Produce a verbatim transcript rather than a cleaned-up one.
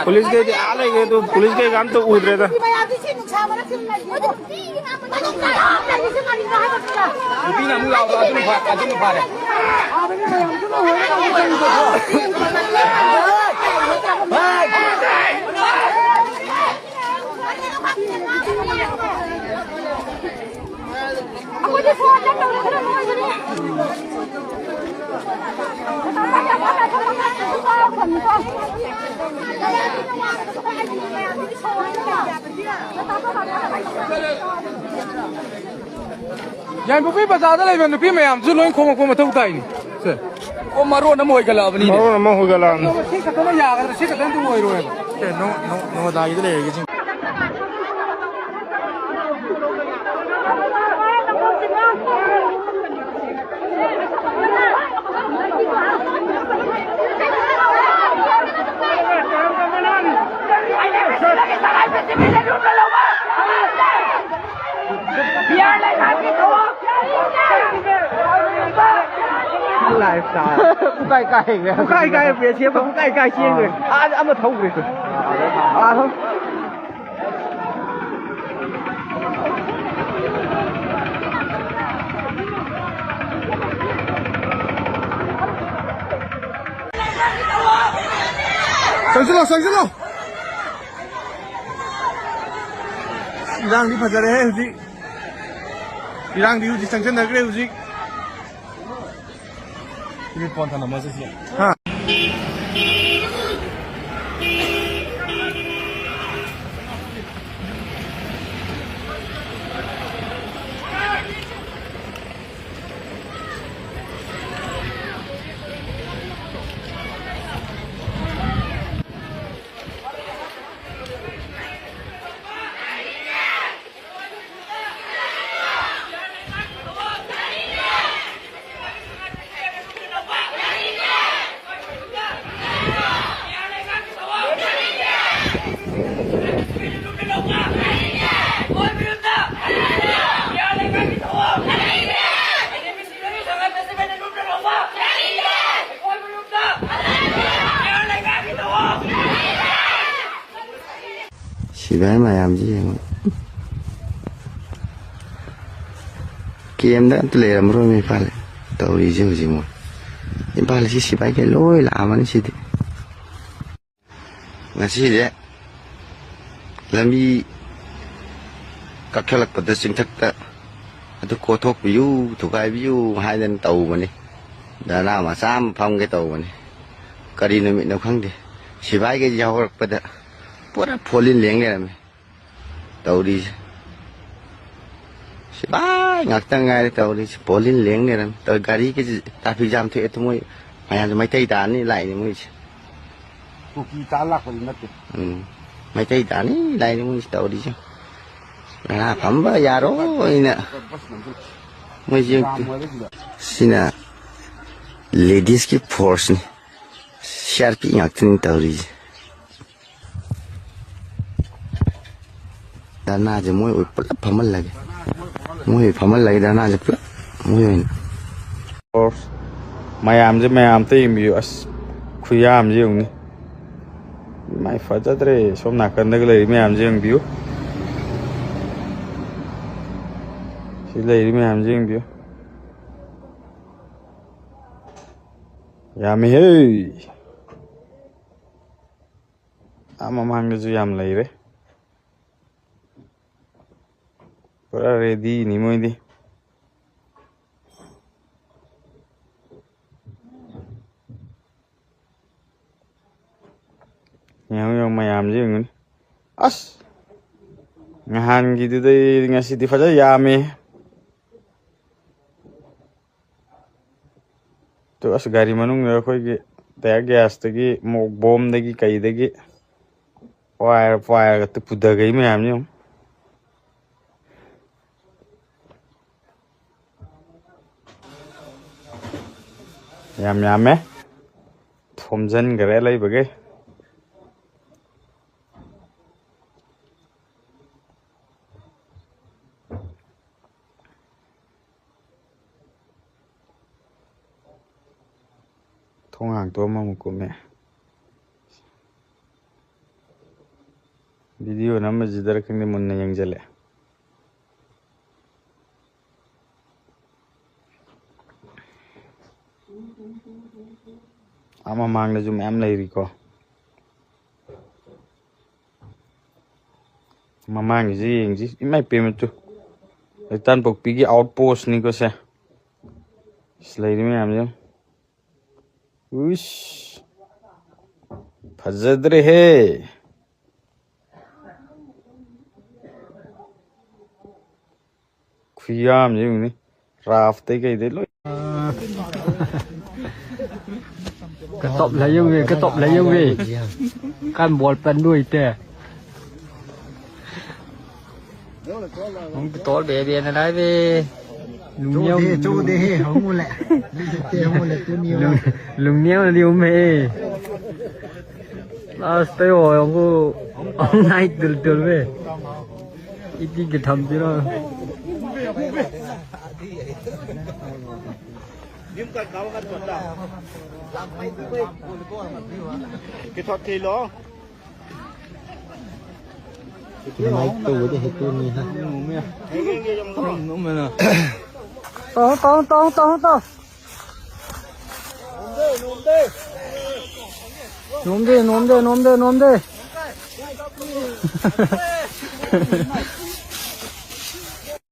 ꯄꯨꯂꯤꯁꯈꯩꯗꯤ ꯑꯥ ꯂꯩꯈ꯭ꯔꯦ ꯑꯗꯨ, ꯄꯨꯂꯤꯁꯈꯩꯒ ꯑꯝꯇ ꯎꯗ꯭ꯔꯦꯗ꯫ ꯃꯌꯥꯝꯁꯤ ꯁꯤ ꯅꯨꯡꯁꯥ ꯃꯔꯛꯁꯤꯗ ꯂꯩꯔꯤꯁꯦ꯫ ꯃꯅꯨꯡꯗ ꯂꯩꯔꯤꯁꯦ ꯀꯔꯤꯅꯣ ꯍꯥꯏꯕꯗꯨꯗ꯫ ꯅꯨꯄꯤꯅ ꯑꯃꯨꯛ ꯂꯥꯎꯕ, ꯑꯗꯨꯅ ꯐ-, ꯑꯗꯨꯅ ꯐꯔꯦ꯫ ꯑꯩꯈꯣꯏꯗꯤ ꯐꯣꯟꯗ ꯇꯧꯔꯦ, ꯈꯔ ꯅꯨꯡꯉꯥꯏꯕꯅꯦ꯫ ꯌꯥꯏꯕꯨꯡꯒꯤ ꯕꯖꯥꯔꯗ ꯂꯩꯕ ꯅꯨꯄꯤ ꯃꯌꯥꯝꯁꯨ ꯂꯣꯏ ꯈꯣꯝꯃꯛꯄ ꯃꯊꯧ ꯇꯥꯏꯅꯦ꯫ ꯁꯦ꯫ ꯑꯣ, ꯃꯔꯣꯟ ꯑꯃ ꯑꯣꯏꯒꯠꯂꯛꯑꯕꯅꯤꯅꯦ꯫ ꯃꯔꯣꯟ ꯑꯃ ꯑꯣꯏꯒꯠꯂꯛꯑꯕꯅꯤ꯫ ꯁꯤ ꯈꯛꯇꯅ ꯌꯥꯒꯗ꯭ꯔꯥ? ꯁꯤ ꯈꯛꯇꯅ ꯑꯗꯨꯝ ꯑꯣꯏꯔꯣꯏꯕ꯫ ꯁꯦ, ꯅꯣ-, ꯅꯣ-, ꯅꯣꯗꯥꯒꯤꯗ ꯂꯩꯔꯒꯦ ꯁꯤ꯫ ꯄꯨꯀꯥꯏ ꯀꯥꯏꯈ꯭ꯔꯦ꯫ ꯄꯨꯀꯥꯏ ꯀꯥꯏꯈ꯭ꯔꯦ꯫ ꯁꯦꯝꯕ ꯄꯨꯀꯥꯏ ꯀꯥꯏ ꯆꯦꯟꯈ꯭ꯔꯦ꯫ ꯑꯥ, ꯑꯃ ꯊꯧꯈ꯭ꯔꯦ꯫ ꯑꯥ꯫ ꯆꯪꯁꯤꯜꯂꯣ, ꯆꯪꯁꯤꯜꯂꯣ꯫ ꯏꯔꯥꯡꯗꯤ ꯐꯖꯔꯦꯍꯦ ꯍꯧꯖꯤꯛ꯫ ꯏꯔꯥꯡꯗꯤ ꯍꯧꯖꯤꯛ ꯆꯪꯁꯤꯟꯅꯈ꯭ꯔꯦ ꯍꯧꯖꯤꯛ꯫ ꯁꯤꯗꯤ ꯐꯣꯟ ꯊꯝꯃꯝꯃꯁꯤ ꯁꯤꯗ꯫ ꯍꯥ? ꯁꯤꯐꯥꯏ ꯃꯌꯥꯝꯁꯤ ꯌꯦꯡꯉꯨ꯫ ꯀꯦꯝꯗ ꯑꯝꯇ ꯂꯩꯔꯝꯃꯔꯣꯏ ꯏꯝꯐꯥꯜ꯫ ꯇꯧꯔꯤꯁꯦ ꯍꯧꯖꯤꯛ ꯃꯣꯏ꯫ ꯏꯝꯐꯥꯜꯁꯤ ꯁꯤꯐꯥꯏꯈꯩ ꯂꯣꯏ ꯂꯥꯛꯑꯝꯃꯅꯤ ꯁꯤꯗꯤ꯫ ꯉꯁꯤꯁꯦ ꯂꯝꯕꯤ ꯀꯛꯊꯠꯂꯛꯄꯗ ꯆꯤꯡꯊꯛꯇ ꯑꯗꯨ ꯀꯣꯊꯣꯛꯄꯤꯌꯨ, ꯊꯨꯒꯥꯏꯕꯤꯌꯨ ꯍꯥꯏꯗꯅ ꯇꯧꯕꯅꯤ꯫ ꯙꯔꯅꯥ ꯃꯆꯥ ꯑꯃ ꯐꯝꯒꯦ ꯇꯧꯕꯅꯤ꯫ ꯀꯔꯤ ꯅꯨꯃꯤꯠꯅꯣ ꯈꯪꯗꯦ꯫ ꯁꯤꯐꯥꯏꯈꯩꯁꯤ ꯌꯥꯎꯔꯛꯄꯗ ꯄꯨꯔꯥ ꯐꯣꯂꯤꯟ ꯂꯦꯡ ꯂꯩꯔꯝꯃꯦ ꯇꯧꯔꯤꯁꯦ꯫ ꯁꯤꯐꯥꯏ ꯉꯥꯛꯇ ꯉꯥꯏꯔꯦ ꯇꯧꯔꯤꯁꯦ꯫ ꯄꯣꯂꯤꯟ ꯂꯦꯡ ꯂꯩꯔꯝꯃꯤ꯫ ꯇꯧ-, ꯒꯥꯔꯤꯒꯤꯁꯤ traffic jam ꯊꯣꯛꯑꯦ꯫ ꯃꯣꯏ ꯃꯌꯥꯝꯁꯦ ꯃꯩꯇꯩ ꯇꯥꯅꯤ ꯂꯥꯛꯏꯅꯦ ꯃꯣꯏꯁꯦ꯫ ꯀꯨꯀꯤ ꯇꯥ ꯂꯥꯛꯄꯗꯤ ꯅꯠꯇꯦ꯫ ꯎꯝ꯫ ꯃꯩꯇꯩ ꯇꯥꯅꯤ ꯂꯥꯛꯏꯅꯦ ꯃꯣꯏꯁꯦ ꯇꯧꯔꯤꯁꯦ꯫ ꯉꯥ ꯐꯝꯕ ꯌꯥꯔꯣꯏꯅ꯫ ꯃꯣꯏꯁꯦ ꯌꯥꯝ ꯑꯣꯏꯔꯦ ꯁꯤꯗ꯫ ꯁꯤꯅ ladies ꯀꯤ force ꯅꯤ꯫ C R P ꯉꯥꯛꯇꯅꯤ ꯇꯧꯔꯤꯁꯦ꯫ ꯙꯔꯅꯥꯁꯦ ꯃꯣꯏ ꯑꯣꯏ ꯄꯨꯂꯞ ꯐꯝꯍꯜꯂꯒꯦ꯫ ꯃꯣꯏ ꯑꯣꯏ ꯐꯝꯍꯜꯂꯒꯦ ꯙꯔꯅꯥꯁꯦ ꯄꯨꯂꯞ ꯃꯣꯏ ꯑꯣꯏꯅ꯫ ꯃꯌꯥꯝꯁꯦ, ꯃꯌꯥꯝ ꯑꯝꯇ ꯌꯦꯡꯕꯤꯌꯨ꯫ ꯑꯁ, ꯈꯨꯌꯥꯝꯁꯦ ꯌꯦꯡꯉꯨꯅꯦ꯫ ꯃꯥꯏ ꯐꯖꯗ꯭ꯔꯦ꯫ ꯁꯣꯝ ꯅꯥꯀꯟꯗꯒ ꯂꯩꯔꯤ ꯃꯌꯥꯝꯁꯦ ꯌꯦꯡꯕꯤꯌꯨ꯫ ꯁꯤ ꯂꯩꯔꯤ ꯃꯌꯥꯝꯁꯦ ꯌꯦꯡꯕꯤꯌꯨ꯫ ꯌꯥꯝꯃꯤꯍꯦ꯫ ꯑꯥ ꯃꯃꯥꯡꯗꯁꯨ ꯌꯥꯝ ꯂꯩꯔꯦ꯫ ꯄꯨꯔꯥ ready ꯅꯤ ꯃꯣꯏꯗꯤ꯫ ꯌꯦꯡꯉꯨ, ꯌꯦꯡꯉꯨ, ꯃꯌꯥꯝꯁꯦ ꯌꯦꯡꯉꯨꯅꯦ꯫ ꯑꯁ! ꯅꯍꯥꯟꯒꯤꯗꯨꯗꯩ ꯉꯁꯤꯗꯤ ꯐꯖꯅ ꯌꯥꯝꯃꯦ꯫ ꯑꯗꯨ ꯑꯁ, ꯒꯥꯔꯤ ꯃꯅꯨꯡꯗ ꯑꯩꯈꯣꯏꯒꯤ tear gas ꯇꯒꯤ, ꯃꯣꯛ ꯕꯣꯝꯗꯒꯤ ꯀꯩꯗꯒꯤ ꯋꯥꯏꯔ ꯄꯥꯏꯔꯒ ꯇꯨ ꯄꯨꯊꯈꯩ ꯃꯌꯥꯝꯁꯦ ꯌꯦꯡꯉꯨ꯫ ꯌꯥꯝ ꯌꯥꯝꯃꯦ꯫ ꯊꯣꯝꯖꯤꯟꯈꯔꯦ ꯂꯩꯕꯒꯩ꯫ ꯊꯣꯡ ꯍꯥꯡꯇꯣꯛꯑꯝꯃ ꯑꯃꯨꯛ ꯀꯨꯝꯃꯦ꯫ ꯚꯤꯗꯤꯑꯣ ꯅꯝꯕꯁꯤꯗꯔ ꯈꯪꯗꯦ, ꯃꯨꯟꯅ ꯌꯦꯡꯁꯤꯜꯂꯦ꯫ ꯑꯥ ꯃꯃꯥꯡꯗꯁꯨ ꯃꯌꯥꯝ ꯂꯩꯔꯤꯀꯣ꯫ ꯃꯃꯥꯡꯒꯤꯁꯦ ꯌꯦꯡꯁꯤ꯫ ꯏꯃꯥꯏ ꯄꯦꯝꯃ ꯇꯨ꯫ ꯂꯩꯇꯥꯟꯄꯣꯛꯄꯤꯒꯤ ꯑꯥꯎꯠ ꯄꯣꯁꯅꯤꯀꯣ ꯁꯦ꯫ ꯑꯁ, ꯂꯩꯔꯤ ꯃꯌꯥꯝꯁꯦ꯫ ꯎꯏꯁ꯫ ꯐꯖꯗ꯭ꯔꯦꯍꯦ꯫ ꯈꯨꯌꯥꯝꯁꯦ ꯌꯦꯡꯉꯨꯅꯦ꯫ ꯔꯥꯐꯇꯩ ꯀꯩꯗꯩ ꯂꯣꯏ꯫ Cái tộp lấy không về, cái tộp lấy không về. Căn bột tận đuổi tè. Không, cái tộp để về này đấy về. Lùng Chú nhau. Đi, chú đi, không mua lẹ. Đi, không mua lẹ, tôi nhiều. Lùng, lùng nhau là điều mê. Last day rồi, ông cứ, ông này từ từ về. Ít đi cái thầm chứ đó. Kỹ thuật thì lo. Cái máy tù chứ, hết tù nhìn ha. Tao, tao, tao, tao, tao. Nôm đi, nôm đi, nôm đi, nôm đi.